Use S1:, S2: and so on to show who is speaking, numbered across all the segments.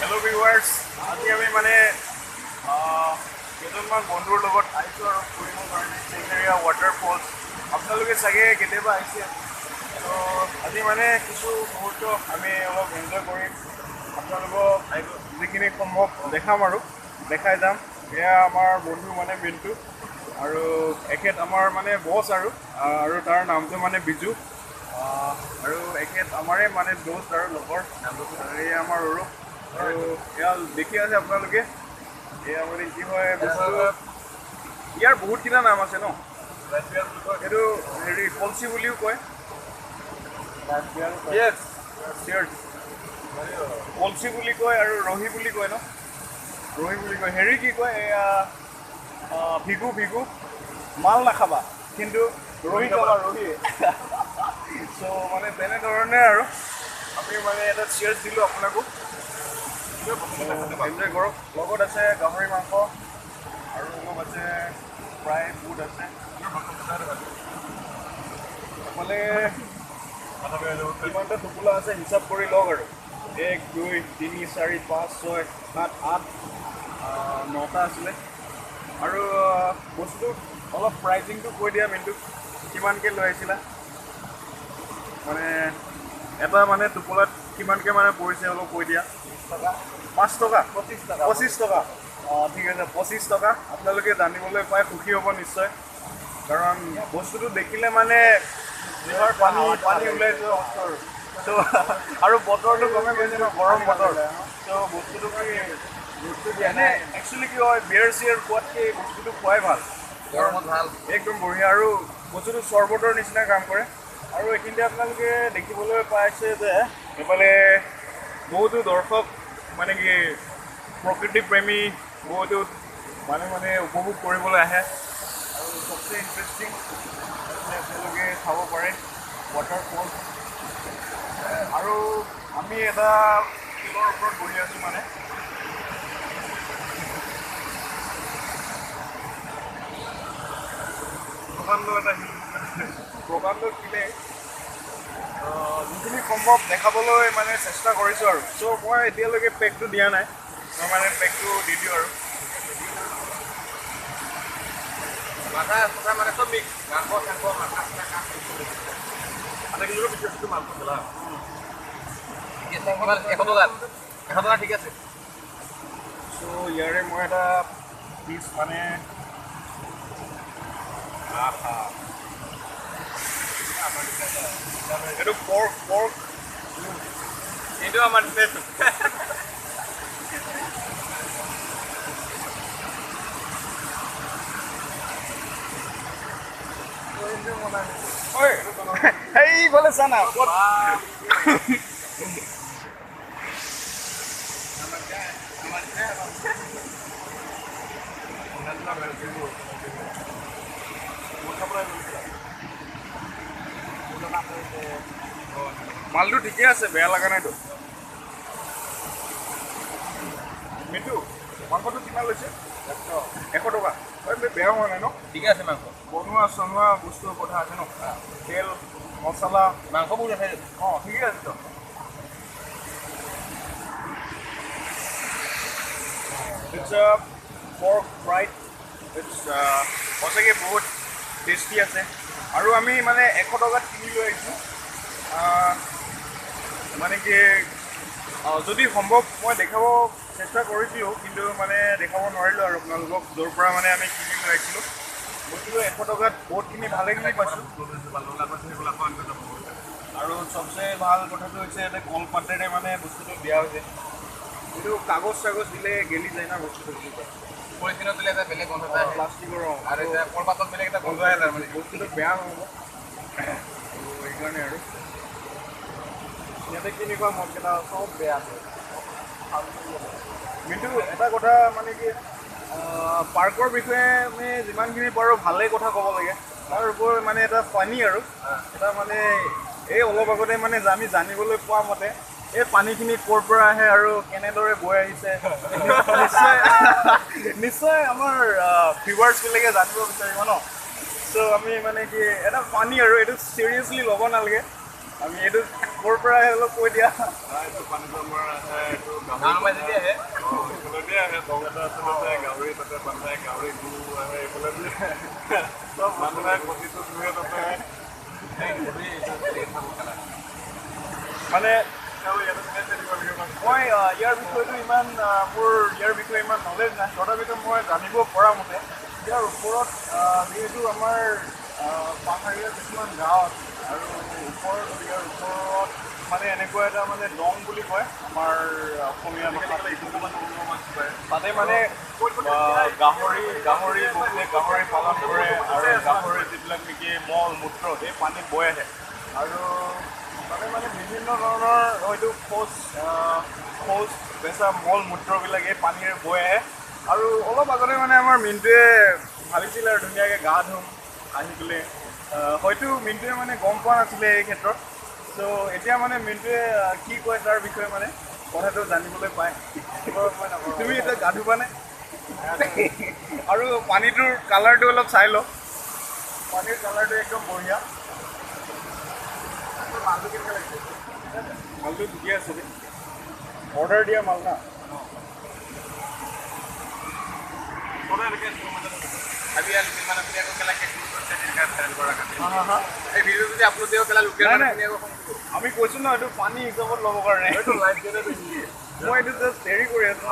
S1: Hello' viewers, আজি আমি মানে কেইজনমান বন্ধুৰ লগত আহিছোঁ আৰু ফুৰিবৰ কাৰণে চেঙেৰীয়া ৱাটাৰফলছ। আপোনালোকে চাগে কেতিয়াবা আহিছে। ত' আজি মানে কিছু মুহূৰ্ত আমি অলপ এনজয় কৰিম, আপোনালোকক যিখিনি সম্ভৱ দেখাম আৰু দেখাই যাম। এয়া আমাৰ বন্ধু মানে মিণ্টু, আৰু এখেত আমাৰ মানে বছ আৰু আৰু তাৰ নামটো মানে বিজু, আৰু এখেত আমাৰে মানে দোস্ত আৰু লগৰ। এয়া আমাৰ অৰূপ, আৰু এয়া দেখি আছে আপোনালোকে। এয়া মানে কি হয় বস্তুটো, ইয়াৰ বহুতকেইটা নাম আছে ন। এইটো হেৰি কলচি বুলিও কয়, কলচি বুলি কয় আৰু ৰহি বুলি কয় ন, ৰহি বুলি কয়। হেৰি কি কয় এয়া ভিগু, ভিগু মাল নাখাবা কিন্তু ৰহি খাবা, ৰহি। চ' মানে তেনেধৰণে আৰু আমি মানে এটা চিয়াৰ্ছ দিলোঁ আপোনাকো, এনজয় কৰক। লগত আছে গাহৰি মাংস আৰু অলপ আছে ফ্ৰাই বুট আছে। এইফালে কিমানটা টোপোলা আছে হিচাপ কৰি লওক আৰু, 1 2 3 4 5 6 7 8 9টা আছিলে। আৰু বস্তুটো অলপ প্ৰাইজিংটো কৈ দিয়া মিণ্টু, কিমানকৈ লৈ আহিছিলা, মানে এটা মানে টোপোলাত কিমানকৈ মানে পৰিছে অলপ কৈ দিয়া। 5 টকা, 25 টকা, 25 টকা। অঁ ঠিক আছে, 25 টকা। আপোনালোকে জানিবলৈ পাই সুখী হ'ব নিশ্চয়, কাৰণ বস্তুটো দেখিলে মানে জিভাৰ পানী পানী ওলাই যোৱা বস্তু আৰু। ত' আৰু বতৰটো গমেই পাইছে ন, গৰম বতৰ। ত' বস্তুটো কি এনে একচুৱেলি কি হয়, বিয়াৰ চিয়াৰ খোৱাতকৈ এই বস্তুটো খোৱাই ভাল,
S2: গৰমত ভাল,
S1: একদম বঢ়িয়া। আৰু বস্তুটো চৰ্বতৰ নিচিনা কাম কৰে। আৰু এইখিনিতে আপোনালোকে দেখিবলৈ পাইছে যে এইফালে বহুতো দৰ্শক মানে কি প্ৰকৃতি প্ৰেমী বহুতো মানুহ মানে উপভোগ কৰিবলৈ আহে। আৰু চবচে ইণ্টাৰেষ্টিং আপোনালোকে চাব পাৰে ৱাটাৰফল। আৰু আমি এটা শিলৰ ওপৰত বহি আছোঁ, মানে প্ৰকাণ্ড এটা শিল, প্ৰকাণ্ড শিলে যিখিনি সম্ভৱ দেখাবলৈ মানে চেষ্টা কৰিছোঁ আৰু। চ' মই এতিয়ালৈকে পেকটো দিয়া নাই, মই মানে পেকটো দি দিওঁ আৰু।
S2: মাথা চাথা মানে চব মিক্স, মাংস চাংস মাথা চাথা আধা কিলোৰ বেছি আছে মাংস খেলা। ঠিক আছে, 100 টকা, 100 টকা ঠিক আছে।
S1: চ' ইয়াৰে মই এটা পিচ মানে এইটো পৰ্ক, পৰ্ক
S2: এইটো আমাৰ
S1: সেইফালে চা না, মালটো ঠিকে আছে, বেয়া লগা নাইতো। মিণ্টু, মাংসটো কিমান লৈছে? 100 টকা। বেয়া হোৱা নাই ন?
S2: ঠিকে আছে মাংস,
S1: বনোৱা চনোৱা বস্তুৰ কথা আছে ন, তেল মছলা
S2: মাংস বহুত আছে।
S1: অঁ ঠিকে আছে। তো it's pork fried, it's সঁচাকৈ বহুত টেষ্টি আছে। আৰু আমি মানে 100 টকাত কিনি লৈ আহিছোঁ। মানে কি যদি সম্ভৱ মই দেখাব চেষ্টা কৰিছিলোঁ, কিন্তু মানে দেখাব নোৱাৰিলোঁ আৰু আপোনালোকক, য'ৰ পৰা মানে আমি কিনি লৈ আহিছিলোঁ বস্তুটো 100 টকাত বহুতখিনি ভালেখিনি পাইছোঁ। আৰু চবচে ভাল কথাটো হৈছে ইয়াতে কলপাতেৰে মানে বস্তুটো দিয়া হৈছে, কিন্তু কাগজ চাগজ দিলে গেলি যায় না বস্তুটো,
S2: পলিথিনত দিলে এটা বেলেগ গোন্ধ এটা আহে,
S1: প্লাষ্টিকৰ
S2: আৰু এতিয়া কলপাতত বেলেগ এটা গোন্ধ আহে, তাৰমানে
S1: বস্তুটো বেয়া নহ'ব সেইকাৰণে। আৰু ইয়াতে কেনেকুৱা মদকেইটা চব বেয়া আছে। কিন্তু এটা কথা মানে কি, পাৰ্কৰ বিষয়ে আমি যিমানখিনি পাৰোঁ ভালেই কথা ক'ব লাগে, তাৰ ওপৰত মানে এটা ফানী আৰু এটা মানে এই অলপ আগতে মানে আমি জানিবলৈ পোৱা মতে এই পানীখিনি ক'ৰ পৰা আহে আৰু কেনেদৰে বৈ আহিছে নিশ্চয় নিশ্চয় আমাৰ ভিউৱাৰ্ছবিলাকে জানিব বিচাৰিব ন। চ' আমি মানে কি এটা ফানী আৰু এইটো চিৰিয়াছলি ল'ব নালাগে, আমি এইটো ক'ৰ পৰা আহে অলপ কৈ দিয়া।
S3: এইটো পানীটো আমাৰ আহে, এইটো
S2: গাঁৱৰ মাজেদি আহে।
S3: এইফালেদি আহে, দং এটা আছে তাতে, গাহৰি তাতে বান্ধে, গাহৰি গু আহে এইফালেদি, চব মানুহে কটিটো ধুৱে তাতে।
S1: মানে মই ইয়াৰ বিষয়টো ইমান মোৰ ইয়াৰ বিষয়ে ইমান নলেজ নাই, তথাপিতো মই জানিব পৰা মতে ইয়াৰ ওপৰত যিহেতু আমাৰ পাহাৰীয়া কিছুমান গাঁৱত আৰু ওপৰত ইয়াৰ ওপৰত মানে এনেকুৱা এটা মানে দং বুলি কয় আমাৰ অসমীয়া ভাষাত, তাতে মানে গাহৰি গাহৰি বহুতে গাহৰি পালন কৰে আৰু গাহৰি যিবিলাক নেকি মল মূত্ৰ সেই পানীত বৈ আহে আৰু তাতে মানে বিভিন্ন ধৰণৰ হয়তো শৌচ শৌচ পেচাব মল মূত্ৰবিলাক এই পানীৰে বৈ আহে। আৰু অলপ আগতে মানে আমাৰ মিণ্টুৱে ভাবিছিলে আৰু ধুনীয়াকৈ গা ধুম আহি পেলাই, হয়তো মিণ্টুৱে মানে গম পোৱা নাছিলে এই ক্ষেত্ৰত। চ' এতিয়া মানে মিণ্টুৱে কি কয় তাৰ বিষয়ে মানে কথাটো জানিবলৈ পায়। তুমি এতিয়া গা ধুবানে? আৰু পানীটোৰ কালাৰটো অলপ চাই লওঁ, পানীৰ কালাৰটো একদম বঢ়িয়া।
S2: মালটো কেনেকুৱা লাগিছে?
S1: মালটো ঠিকে আছে দেই, অৰ্ডাৰ দিয়া মাল না। আমি কৈছো ন এইটো পানী হিচাপত ল'ব কাৰণে, মই এইটো জাষ্ট হেৰি কৰি আছো ন,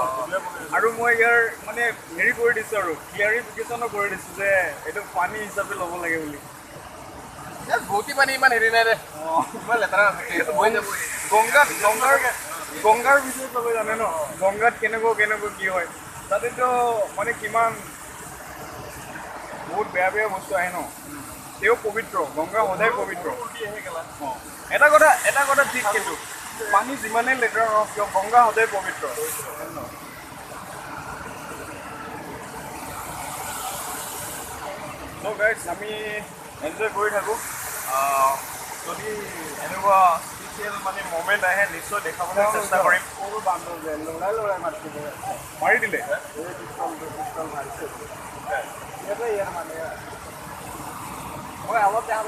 S1: আৰু মই ইয়াৰ মানে হেৰি কৰি দিছোঁ আৰু ক্লিয়াৰিফিকেশ্যনো কৰি দিছোঁ যে এইটো পানী হিচাপে ল'ব লাগে বুলি।
S2: বহুতি পানী ইমান হেৰি নাই দে, ইমান লেতেৰা নাথাকে।
S1: গংগাত গংগাৰ গংগাৰ বিষয়ে চবে জানে ন, গংগাত কেনেকুৱা কেনেকুৱা কি হয়, তাতেতো মানে কিমান বহুত বেয়া বেয়া বস্তু আহে ন, তেওঁ পবিত্ৰ, গংগা সদায় পবিত্ৰ। এটা কথা এটা কথা ঠিক, কিন্তু পানী যিমানেই লেতেৰা নহওক কিয় গংগা সদায় পবিত্ৰ। চ' গাইজ আমি এনজয় কৰি থাকোঁ। যদি এনেকুৱা স্পেচিয়েল মানে মমেণ্ট আহে নিশ্চয় দেখাবলৈ চেষ্টা কৰিম। মাৰি দিলে
S2: মই অলপ দেখা